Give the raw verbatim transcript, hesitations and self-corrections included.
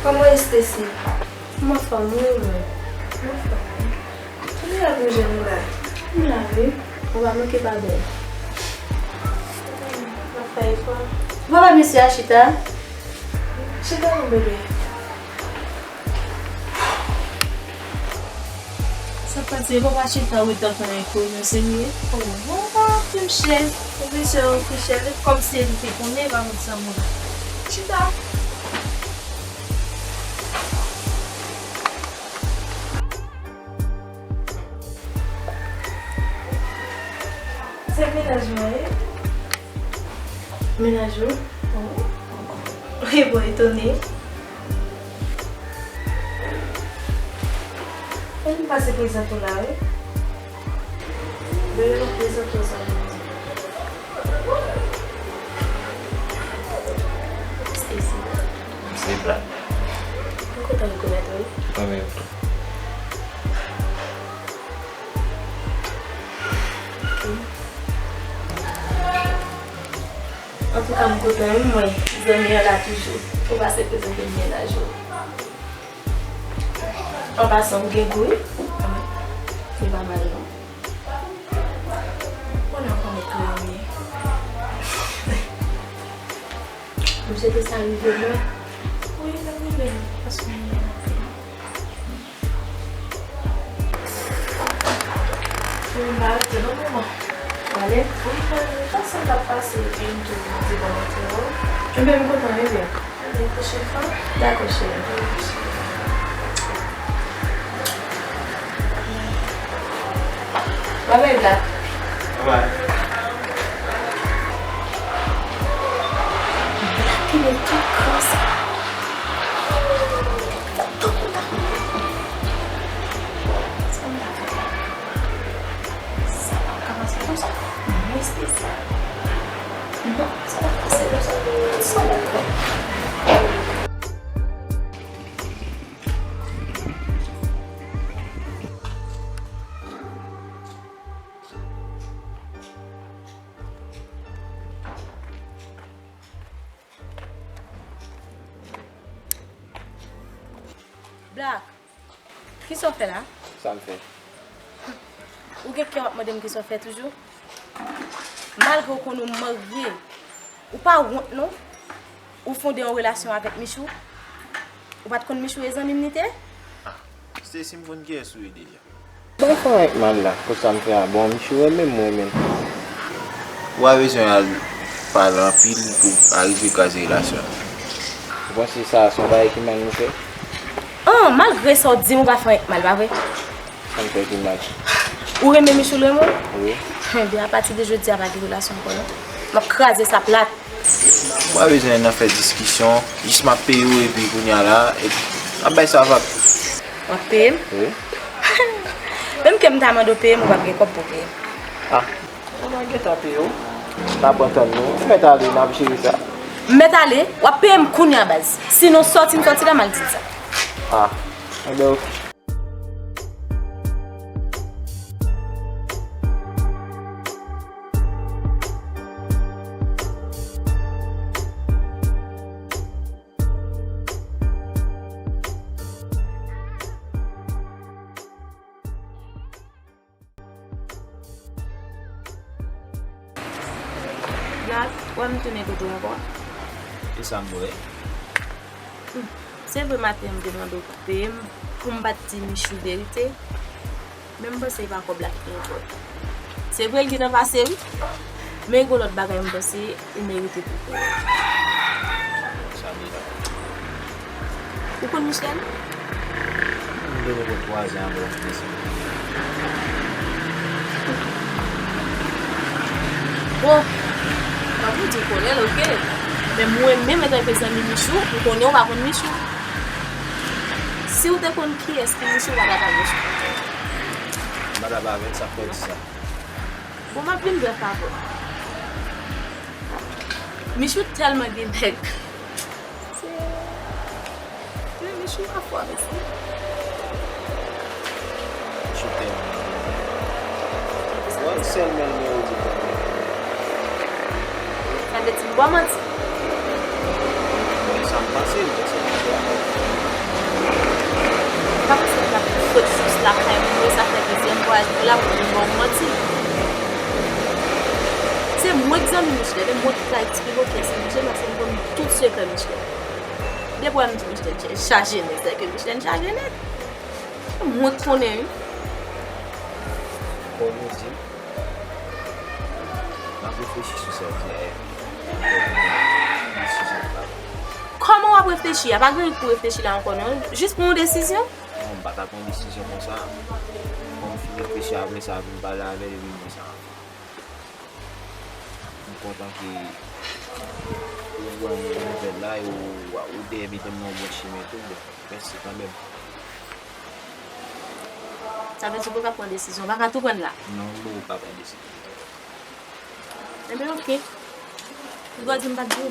Kòman Stacy? M anfòm, wi, mwen. M anfòm, wi. Kounya ap nou jwenn ou la? M la, wi. Ou pa manke pa bèl. M ap fè efò. Ou pa ba mesye a chita? Chita non, bebe. Sa k pase? Papa chita wi, t ap fè nan ekonomi, se li ye? Oh, bon, pa anfim chè. Ou mesye yo ki chè, kòmsi li te konnen, pa konn sa moun. Chita. Se mennaj mwen ye. Mennaj ou? Wi, bon, etone. Ann pase prezante w la, wi. Bebe, m ap prezante w zanmi m. Stacy. Se Black. M kontan rekonèt ou, wi. Mwen menm tou. Antouka, m kontan, wi, mwen. Zanmi an la toujou. Ou pase prezante m mennaj ou. An pasan, ou gen gou, wi. Li pa mal, non. Konnen w konnen tou renmen. M swete sa rive mwen. Wi, l ap rive m, paske m renmen l anpil. Wi, m pa rete non, manman. Ou ale? Wi, mwen, m panse m t ap pase epi m tou di bon maten, wi. Enben, m kontan, bebe. Anben, pwochen fwa. Dakò, cheri. Babay, Black. Babay. Black, li tou gran sa. Sa tankou ta. Sa m ta fè? Sa pa ka pase konsa. Mwen espesyal. Non, sa pa ka pase konsa. Sa dakò. Black, kisa w fè la? Sa m fè? Ou gen kè w ap mande m kisa w fè toujou? Malgre w konnen w marye, ou pa wont non? Ou fonde yon relasyon avèk Michou? Ou pa t konn Michou e zanmi m li te? Ah, Stacy, m konn kiyès ou ye deja. Ou pa fè anyen k mal la, pou sa m fè a bon, Michou renmen m, mwen renmen l. Ou pa bezwen al pale anpil pou arive kraze relasyon an. Ou panse sa a se yon bagay ki mal nou fè? An, malgre sa w di m, ou pa fè anyen k mal, pa vre? Sa m fè ki mal? Ou renmen Michou l renmen w? Wi. Enben, apati de jodi a, pa gen relasyon ankò non. M ap kraze sa plat. Ou pa bezwen nan fè diskisyon, jis m ap peye w epi kounye a la, epi m ap bay sa vag. W ap peye m? Wi. Menm ke m ta mande w peye m, ou p ap gen kòb pou w peye m. Ah, ou pa gentan peye w. N ap antann nou. Ou mèt ale, n ap jere sa. M mèt ale, w ap peye m kounye a baz. Sinon, sòti m sòti la, m al di l sa. Ah, enben oke. Black, wè m tounen kote w ankò. Kisa m vle? Hmm. Se vre maten an m te mande w peye m pou m pa t di Michou verite, men m panse e pa kòb la ki pi enpòtan. Se vre l gentan pase wi, men gon lòt bagay m panse ou merite pou peye. Sa vle di? Ou konn Michel? M gen poko twa zan avè l, m te sezi. Bon, pa pou di w konnen l, oke. Men mwen menm, antanke zanmi Michou, m konnen w pa konn Michou. Si w te konn kiyès ki Michou, w pa t ap avè Michou. M pa t ap avè l, sa k fè w di sa? Bon, m ap vin brèf avè w. Michou tèlman gen nèg. Se, men Michou pa fò, mesye. Michou tèlman gen nèg. Wè, sèlman l gen yo di tèlman. Sa vle di m ba w manti? Sa M panse, m panse m ap fè avè w. Pa panse m ap sot jis lakay mwen, sa fè dezyèm vwayaj mwen la pou m ba w manti. Se mwen k zanmi Michelin, e mwen ki ka eksplike w kiyès se Michelin, paske m konn tout sekrè Michelin. Depi w wè m di Michelin chaje nèt, se ke Michelin chaje nèt. Mwen k konnen wi. Kòm ou di, m ap reflechi sou sa w di a yè. Desizyon m pran. Kòman w ap reflechi a? Pa gen rit pou reflechi la ankò non. Jis pran yon desizyon. Non, m pa ka pran desizyon konsa. Kòm m fin reflechi apre sa, vin pale avè l, epi m di sa. M kontan ke ou ban m nouvèl la e ou, ou dèyè mete m nan yon bon chimen tou. Bon, mèsi kanmenm. Sa vle di ou poko pran desizyon. Ou pa ka tou pran la. Non, m poko ka pran desizyon. Ebyen, oke. Ou dwa di m pa t vre.